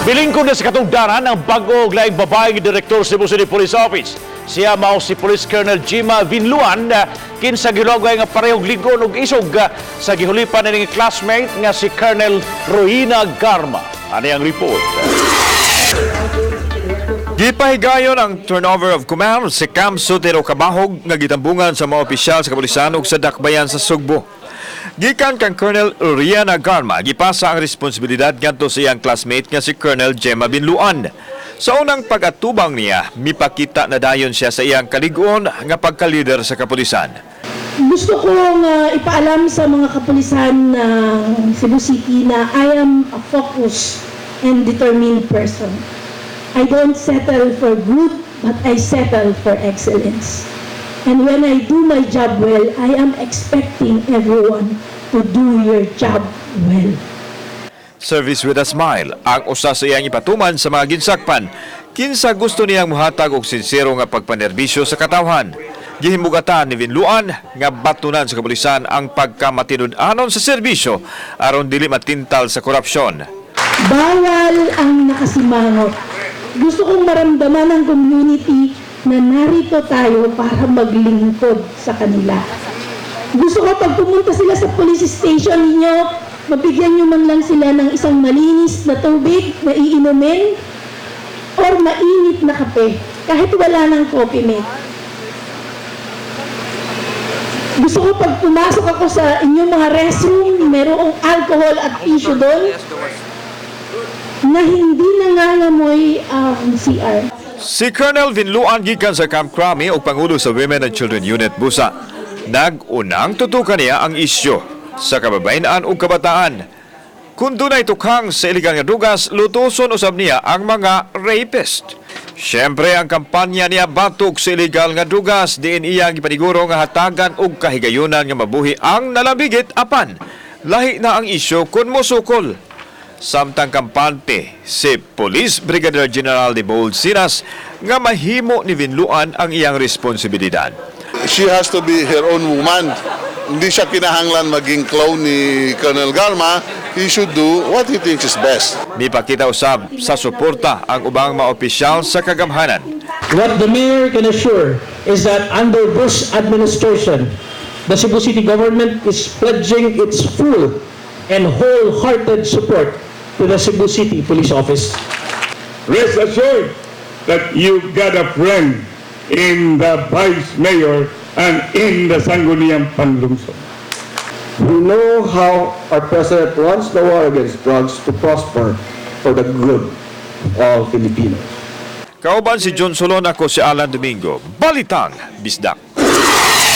Bilingkod na sa katungdanan ang bago og laing babaeng direktor sa Cebu City Police Office. Siya mao si Police Colonel Gemma Vinluan, kinsa gilogay nga parehong ligon og isog sa gihulipan nining classmate nga si Colonel Royina Garma. Ani ang report. Gipahigayon ang turnover of command sa Camp Sotero Cabahug nga gitambungan sa mga opisyal sa kapulisan ug sa dakbayan sa Sugbo. Gikan kang Colonel Riana Garma, gipasa ang responsibilidad ngadto sa iyang classmate nga si Colonel Gemma Binluan. Sa unang pag-atubang niya, mipakita na dayon siya sa iyang kalig-on nga pagka-leader sa kapulisan. Gusto kong ipaalam sa mga kapulisan ng Cebu City na I am a focused and determined person. I don't settle for good, but I settle for excellence. And when I do my job well, I am expecting everyone to do your job well. Service with a smile ang usa sa iyang ipatuman sa mga ginsakpan. Kinsa gusto niyang muhatag og sinsero nga pagpanerbisyo sa katawhan. Gihimugatan ni Vinluan nga batunan sa kapulisan ang pagkamatinud-anon sa serbisyo aron dili matintal sa korupsyon. Bawal ang nakasimangot. Gusto kong maramdaman ng community na narito tayo para maglingkod sa kanila. Gusto ko pag pumunta sila sa police station ninyo, mabigyan nyo man lang sila ng isang malinis na tubig na iinumin or mainit na kape, kahit wala ng coffee mate. Gusto ko pag pumasok ako sa inyong mga restroom, merong alcohol at tissue doon na hindi nangangamoy ang CR. Si Colonel Vinluan, gikan sa Camp Crame ug pangulo sa Women and Children Unit Busa. Nag-unang tutukan niya ang isyu sa kababayen-an ug kabataan. Kung dunay tukhang sa iligal nga drugas, lutuson usab niya ang mga rapist. Siyempre, ang kampanya niya batok sa iligal nga drugas, diin iyang gipaniguro nga hatagan og kahigayunan nga mabuhi ang nalambigit, apan lahi na ang isyu kung mosukol. Samtang kampante si Police Brigadier General Debold Sinas nga mahimo ni Vinluan ang iyang responsibilidad. She has to be her own woman. Hindi siya kinahanglan maging clone ni Colonel Garma. He should do what he thinks is best. Mipakita usab sa suporta ang ubang mga opisyal sa kagamhanan. What the mayor can assure is that under this administration, the Cebu City government is pledging its full and wholehearted support to the Cebu City Police Office. Rest assured that you've got a friend in the Vice Mayor and in the Sangguniang Panlungsod. We know how our president wants the war against drugs to prosper for the good of all Filipinos. Kauban si John Solon, ako si Alan Domingo. Balitang Bisdak.